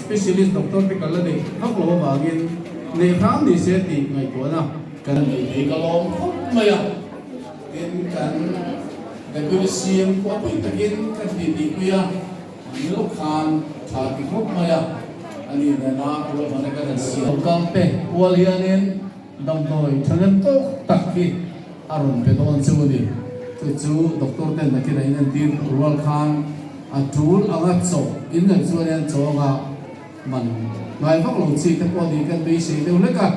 Specialist doctor te kan la neih vak lo avangin neih hram ni se tih ngaihtuahna kan nei thei ka lawm khawp mai a. Tin, kan Deputy CM pawh pui takin kan ti tihpui a, an lo khan tha ti khawp mai a, ani nena ruahmanna kan han siam. Local te kual hianin damdawi thahnem tawk tak hi a rawn pe dawn chu a ni. Chu chu doctor ten nakin a inentir rual khan a tul anga chaw in ngaih chuan hian chaw anga man ngai vak lo chi te pawh ni kan beisei deuh hlek a.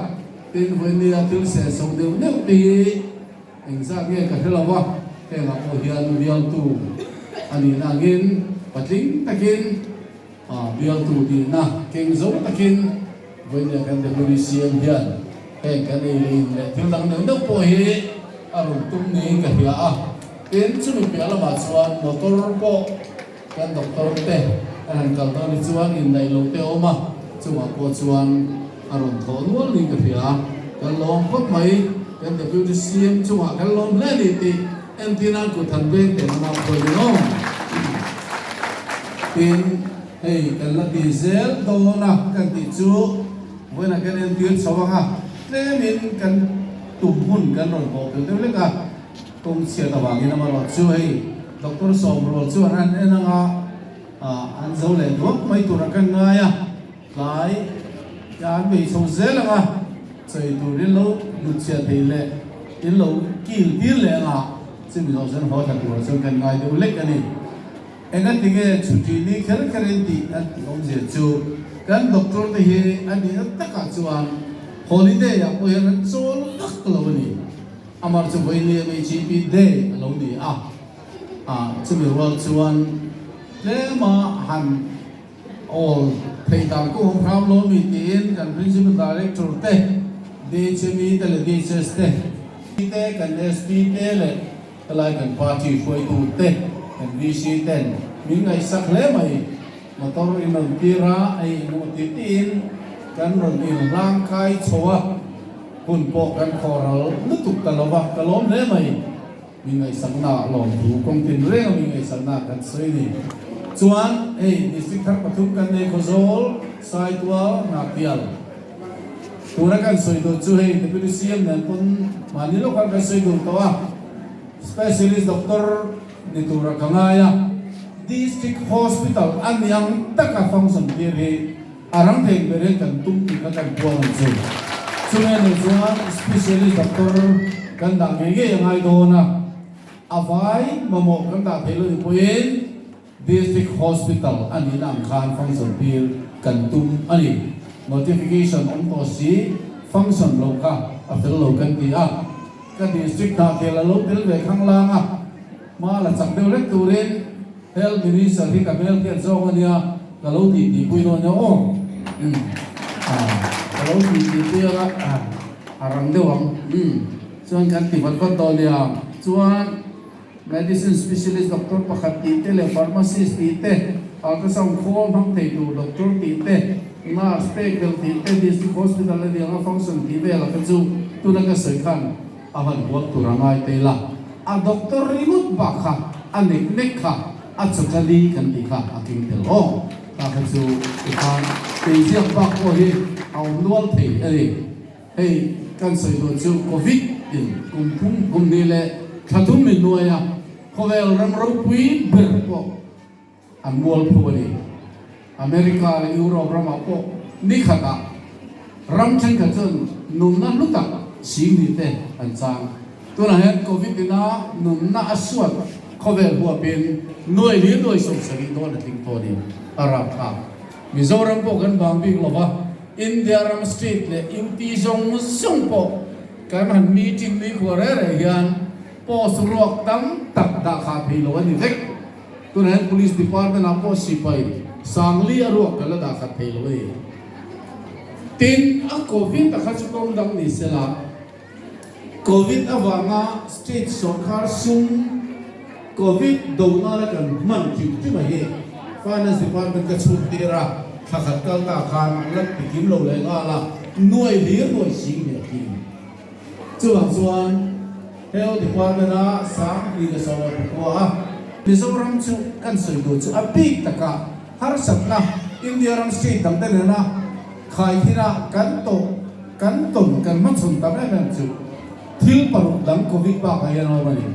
Tin, vawinia thil seh chho deuh deuh te hi engzat nge ka hre lo va, hengah pawh hian bialtu a nihna angin patling takin bialtu nihna keng zo takin vawinia kan Deputy CM hian heng kan ei leh in leh thil dang deuh deuh pawh hi a rawn tum niin ka hria a. Tin, chumi piah lamah chuan motor pawh kan doctor te an han kal dawn hi chuan indaih lo te a awm a, chungah pawh chuan a rawn thawh nual niin ka hria. Kan lawm khawp mai, kan Deputy CM chungah kan lawm hle a ni tih entir nan kut han veng teh lama pawhin in awm. Tin, hei kan la ti zel dawn a kan tih chu vawiinah kan entir chho ang a, tlemin kan tum hun kan rawn bawh belh deuh lek a. Kawng chhiat avangin amarawh chu hei Doctor Sawmrual chuan an en anga an zo leh duak mai tura kan ngai a, tlai an bei chho zel anga chawi tur in lo lut chhiat thei leh in lo kil tir leh anga chumi zawh chuan haw thla turah chuan kan ngai deuh lek a ni. Engatinge chhuṭi ni kher kher in tih an tih awmzia chu kan doctor te hi a nihna takah chuan holiday ah pawh hian an chawl vak lo a ni. Amar chu vawiin MHEP Day a lo ni a, chumi rual chuan tlema han awl theih dan kawng awm hram lo mi tiin kan Principal Director te, DHME te leh DHS te, te kan SP te leh helai kan party hruaitu te, kan VC ten min ngaihsak hle mai. Motor in rawn tir a, hei engemaw ti tiin kan rawn inhlang kai chho a. Hun pawh kan khawhral lutuk ta lo va, ka lawm hle mai. Mi ngaihsakna lawm thu kawng tin reng a mi ngaihsakna kan sawi ni. Chuan hei District thar pathum kan nei Khawzawl, Saitual, Hnahtial. Tuna kan sawi duh chu hei Deputy CM nen pawn mahni lawkah kan sawi duh tawh a, Specialist Doctor ni tura ka ngai a, District Hospital a ni ang taka function tir hi A rang thei ber hian kan tum tih kha kan puang ang chu. Chumi a nih chuan specialist doctor kan dah ngei ngei a ngai dawn a, a vai mamawh kan dah theih lo ni pawhin District Hospital a nihna ang khan function tir kan tum a ni. Notification awm tawh si function lo kha a fel lo kan ti a, ka district dah tel a lo tel ve khanglang a, hma la chak deuh hlek turin Health Minister hi ka hmel khian zawng a nia, ka lo tih tih pui dawn nia aw. Umm ka lo tih tih pui anga a rang deuh ang. Umm chuan kan ti vat vat dawn nia. Chuan Medicine Specialist Doctor pakhat tih te leh Pharmacist tih te, Ultrasound khawl hmang thei tur Doctor tih te, Nurse pek belh tih te, District Hospital a niang a function tih velah kha chu tuna ka sawi khan a van huam tur a ngai te ila. A doctor ringawt bak kha a nek nek kha a chawchali kan tih kha a keng tel aw. Ta kha chu tikhan keiziak bak pawh hi a awm nual thei a ni. Hei kan sawi dawn chu Covid in kum thum kum hnih leh thla thum min nuai a, khawvel ram ropui ber pawh an mual pho a ni. America leh Europe ramah pawh ni khatah ram thenkhat chuan nunna hlu tak sing ni te an chang. Tunah hian Covid ina nunna a suat khawvel huapin nuai hlir nuai 70 dawn a tling tawh a ni. A rapthlak. Mizoram pawh kan vang bik lo va, India ram state leh UT zawng zawng pawh kan han meeting ni khua reh reh hian post ruak tam tak dah khah thei lo a ni vek. Tunah hian Police Department ah pawh sipai Sangli a ruak kan la dah khat thei lo a ni. Tin, a Covid a kha chu kawng dang ni se la, Covid avanga state sawrkar sum Covid do nana kan hman hrim hrim a hi Finance Department ka chhut tir a, thla khat kal ta khan an la ti kim lo leh nghal a, nuai hlir nuai sing hmel khi. Chuvang chuan Health Department a sang tih ka sawi a pakua a. Mizoram chu kan sawi tur chu a bik taka harsatna. India ram state dangte nena khaikhin-a kan tawh kan tawn kan hmachhawn tam em em chu thil paruk dang Covid bakah hian a awm a ni.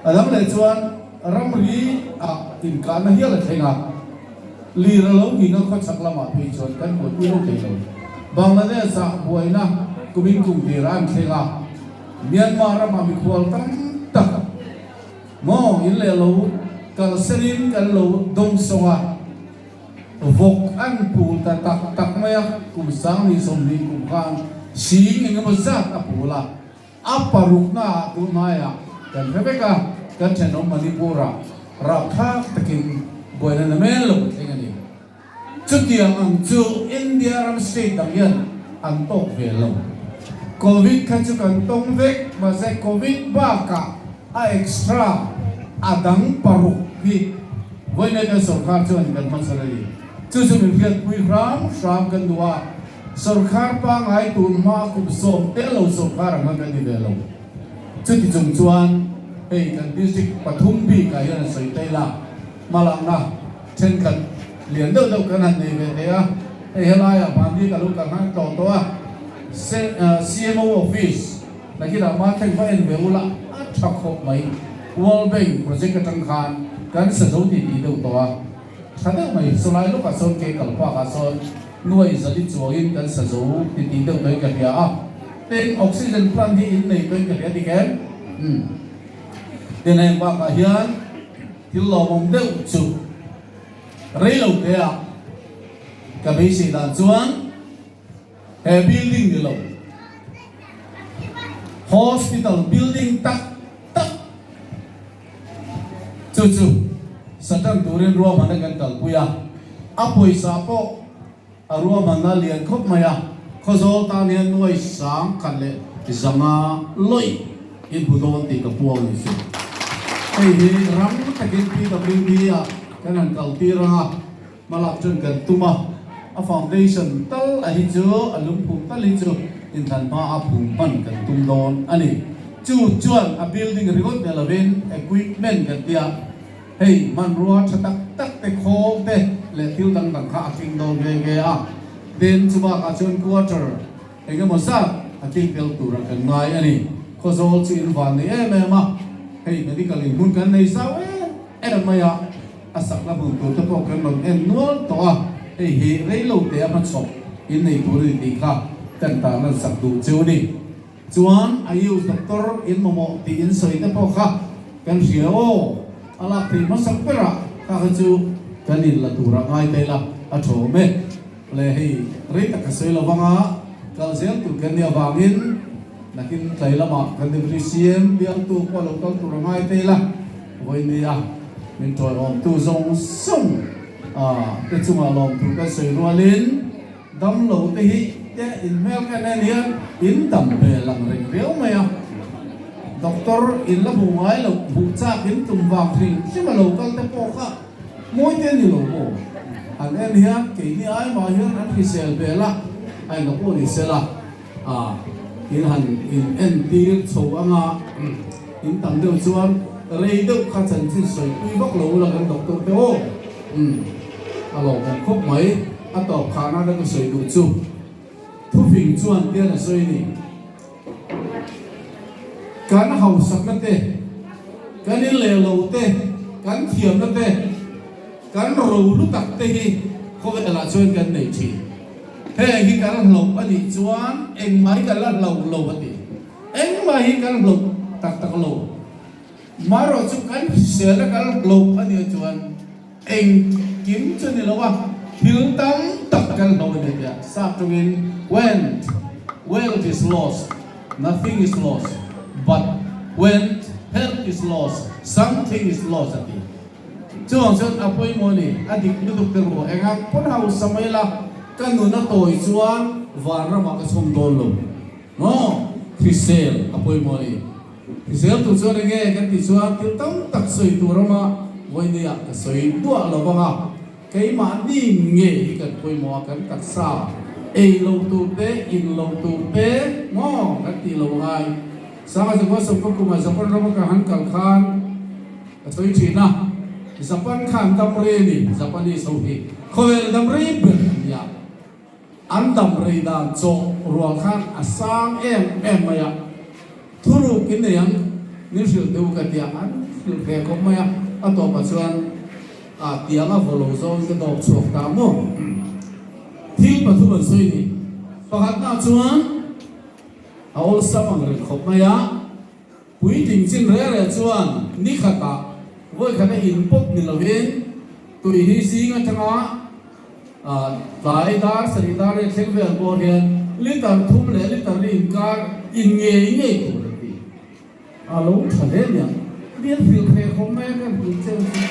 A dang leh chuan ramri ah inkahna hial a thleng a, lir a lo nghing a khawchhak lamah phei chuan kan buaipui lo thei lo. Bangladesh ah buaina kumin kum tirah an thleng a, Myanmar ramah mikhual tam tak maw in leh lo kalsenin kan lo dawngsawng a, vawk an pul ta tak tak mai a, kum 2020 kum khan sing engemaw zat a pul a, a parukna ah tunhmaiah kan hre vek a, kan thenawm Manipur ah rapthlak takin buaina na mel lo thleng a ni. Chutiang ang chu India ram state dang hian an tawk ve lo. Covid kha chu kan tawng vek, mahse Covid bakah a extra a dang paruk hi vawiin kan sorkar chuan kan hmachhawn a ni. Chu chu min hriatpui hram hram kan duh a, sorkar pangngai tun hma kum sawm tel lo sorkar ang khan kan ni ve lo. Chuti chung chuan hei kan district pathum bikah hian a sawi ta ila, hmalakna Thenkhat lian deuh deuh kan han nei ve thei a, hei helaiah mahni ka lo kal hnan tlawh tawh a, CMO office nakinah mah thleng va en ve ula a tha khawp mai, World Bank project atang khan kan sa zo ti tih deuh tawh a, tha deuh mai, sawlai lawkah sawn ke kal pakah sawn nuai zali chuangin kan sa zo ti tih deuh tawhin ka hria a, tin oxygen plant hi in nei tawhin ka hria dik em? Umm. Tin heng bakah hian. Thil lawmawm deuh chu rei lo te ah ka beisei dan chuan he building ni lo hospital building tak tak chu chu satan turin ruahmanna kan kalpui a, a pawisa pawh a ruahmanna lian khawp mai a, Khawzawl tan hian nuai 1100 lawih in hmu dawn tih ka puang ni chu. Hei hi rang takin PWD ah kan han kal tir ang a, hmalak chuan kan tum a, a foundation tal a hi chu, a lungphum tal hi chu inthlan hma a phum hman kan tum dawn a ni. Chu chuan a building ringawt ni lovin equipment kan tia. Hei hmanrua tha tak tak te khawl te leh thil dang dang kha a tling dawn nghe nghe a, tin chu bakah chuan quarter eng emaw zat a tling tel tura kan ngai a ni. Khawzawl chu in van nei em em a, hei medical in hmun kan nei zau em em mai a, a sakna hmun tur te pawh kan rawn en nual tawh a, hei hi rei lo te a hmachhawp in nei tur a ni tih kha kan tarlan sak duh cheu a ni. Chuan a use doctor in mamawh tih in sawi te pawh kha kan hria aw, a lak thei hmasak berah kha kha chu kan in la turah ngai ta ila a tha awm e. Le hei rei tak ka sawi lo vanga kal zel tur kan nih avangin nakin tlai lamah kan Deputy CM bialtu pawh lo kal tur a ngai ta ila vawinia min tawiawmtu zawng zawng te chungah lawmthu kan sawi rualin Damlo te hi te in hmel ka nen hian in dam ve lang reng riau mai a, doctor in la hmu ngai lo, hmuh chak in tum vang hrim hrim a lo kal te pawh kha mawi te ni lo maw? An en hian keini ai mah hian an hrisel hmel a, a eng pawh ni sela a in han in en tir chho anga in tam deuh chuan rei deuh kha chanchin sawipui vak lo ula kan doctor te aw umm a lawmawm khawp mai. A tawp khahna ka sawi duh chu thufing chuan tian a sawi a ni. Kan hausakna te, kan in leh lo te, kan thiamna te, kan ro lu tak te hi khawvelah chuan kan nei thin. Heng hi kan hlauh a nih chuan engmah hi kan la hlauh lo a ti. Engmah hi kan hlauh tak tak lo. Marawh chu kan hriselna kan hlauh a nih chuan Engkim chu ni lo a, thil tam tak kan hlo a ni tia sap tawngin When wealth is lost, nothing is lost, but when health is lost, something is lost a ti. Chuvang chuan a pawimawh a ni, a dik lutuk te ruah engang pawn hausa mai la, ka nun a tawi chuan vanramah ka chhawm dawn lo. Maw? Hrisel a pawimawh a ni. Hrisel tur chuan enge kan tih chuan thil tam tak sawi tur awma vawinia ka sawi duah lo vang a, keimahni nge hi kan pawimawh a, kan taksa ei lo tur te, in lo tur te maw kan tih lo ngai. Sanga Japan sawmkawm kumah Japan rama ka han kal khan ka sawi thin a, Japan kha an dam rei a ni, Japanese ho hi. Khawvel dam rei ber an nia. An dam rei dan chaw rual khan a sang em em mai a. Thuruk in nei ang min hrilh teh u ka tia an hrilh ve khawp mai a. A tawpah chuan a tiang a vaw lo zawng ka dawp chhuak ta maw. Thil pathum an sawi ni. Pakhatnaah chuan a awlsam ang reng khawp mai a. Puitling chin reh reh chuan ni khatah vawi khat a in pawp ni lovin tui hi zing atanga tlai dar sarih dar leh thleng vel pawh hian litre thum leh litre li inkar in ngei ngei tur a ti. A lo tha hle nia. Bial hrilh hreh khawp mai a kan hrilh cheu chu.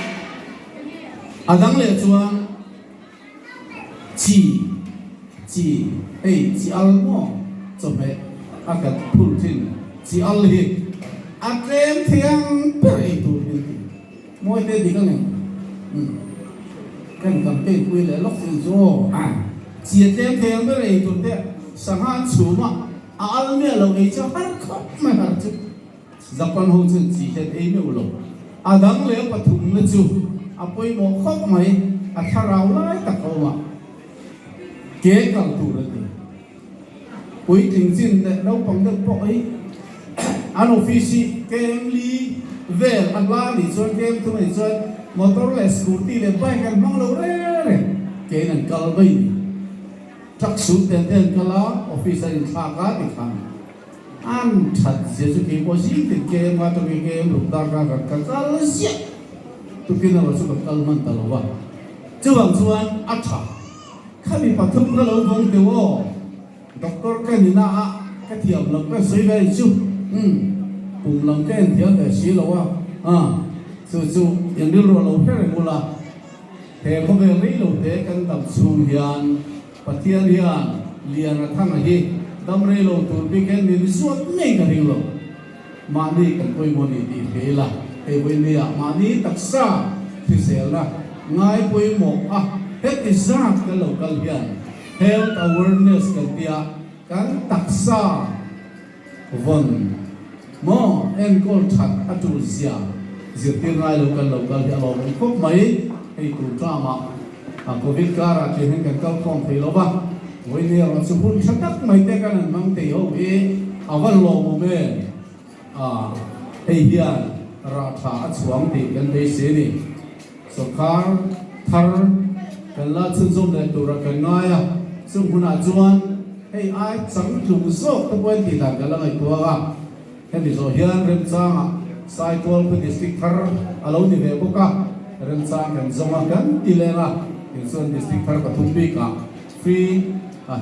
A dang leh chuan Chi, chi, hei chi al maw chawhmeh a kan phur thin. Chi al hi a tlem thei ang ber ei tur min ti. Mawi te dik ang em? Umm. Kan campaign pui leh lawk thin chu aw. Chi a tlem thei ang ber ei tur te sangha an chhum a, a al miah lo ei chu har khawp mai har chu. Japan ho chuan chi hian ei meuh lo. A dang leh pathumna chu a pawimawh khawp mai, a thlarau lai tak a awm a, ke kal tur a ni. Puitling chin leh naupang deuh pawh hi an office hi kem li vel a hla a nih chuan kem thung a nih chuan motor leh scooty leh bike an hmang lo reng reng, kein an kal mai ni. Truck suit tel te an kal a, office an inthlak a tikhan. An that zia chu kei pawh zing tin kem a tukin kem ruk dar kha ka kal ziah tukin erawh chu ka kal hman ta lo va, chuvang chuan a tha khami pathum kha lo vawng deuh aw, doctor ka ni na a ka thiam lam ka sawi ve chu umm pum lam ka en thiam ve si lo a ah chu chu in rilru a lo hre reng ula he khawvel rei lo te kan dam chhung hian Pathian hian Liana Thanga hi dam rei lo tur bik hian min zuat ngei ka ring lo. Mahni kan pawimawh ni tih hre ila, hei vawinia mahni taksa hriselna ngai pawimawh a heti zat kan lo kal hian health awareness kan tia kan taksa vawn maw enkawl that a tul zia zirtir ngai lo kan lo kal hi a lawmawm khawp mai. Hei tur tlamah a Covid karah tih hian kan kal khawm thei lo va, vawiin erawh chu hun tha tak mai te kan han hmang thei ho hi a va lawmawm em? A, hei hian rah tha a chhuang tih kan beisei a ni. Sawrkar thar kan la chhunzawm leh tura kan ngai a, chung hunah chuan hei ai changtlung zawk te pawhin tih dan kan la ngaihtuah a, hemi zawh hian remchangah Saitual khu district thar a lo ni ve bawk a, remchang kan zawng a kan ti leng a, tichuan district thar pathum bikah free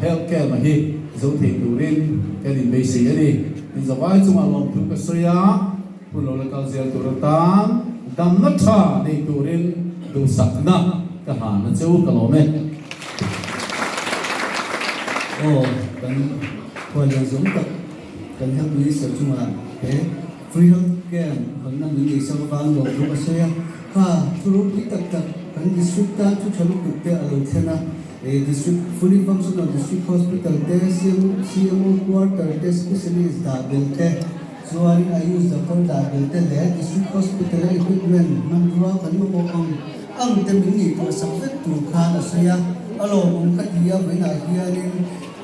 health camp a hi zo thei turin kan inbeisei a ni. Inzavai chungah lawmthu ka sawi a. Hun lo la kal zel tur atan damna tha nei turin duhsakna ka han a che u ka lawm e. Aw kan khuallian zawng tak kan Health Minister chungah he Free Health Camp hawnna min nei sak avang lawm thu ka sawi a, kha thu ropui tak tak kan District tan thu tha lutuk te a lo thlen a, he District Fully Functional District Hospital te, CMO Quarter te, Specialist dah belh te, Chuan Ayush Doctor dah bel te leh District Hospital a equipment hmanrua kan mamawh ang ang te min ngaihtuah sak vek tur khan a sawi a, a lawmawm ka ti a, vawiinah hianin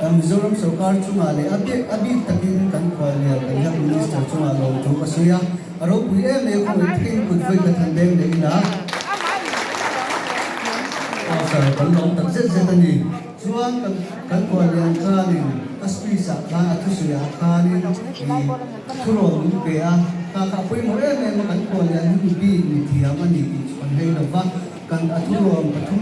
Mizoram sorkar chungah leh a bik a bik takin kan khuallian kan Health Minister chungah lawmthu ka sawi a, a ropui em em khaw in kut vawi ka than beng leh ila. Aw sir, kan lawm tak zet zet a ni. Chuan kan kan khuallian khanin a speech ah khan a thusawi ah khanin ih thurawn min pe a, kha kha a pawimawh em em a kan khuallian hi mi bik mi thiam a ni tih chu kan hei lo va, kan a thurawn pathum.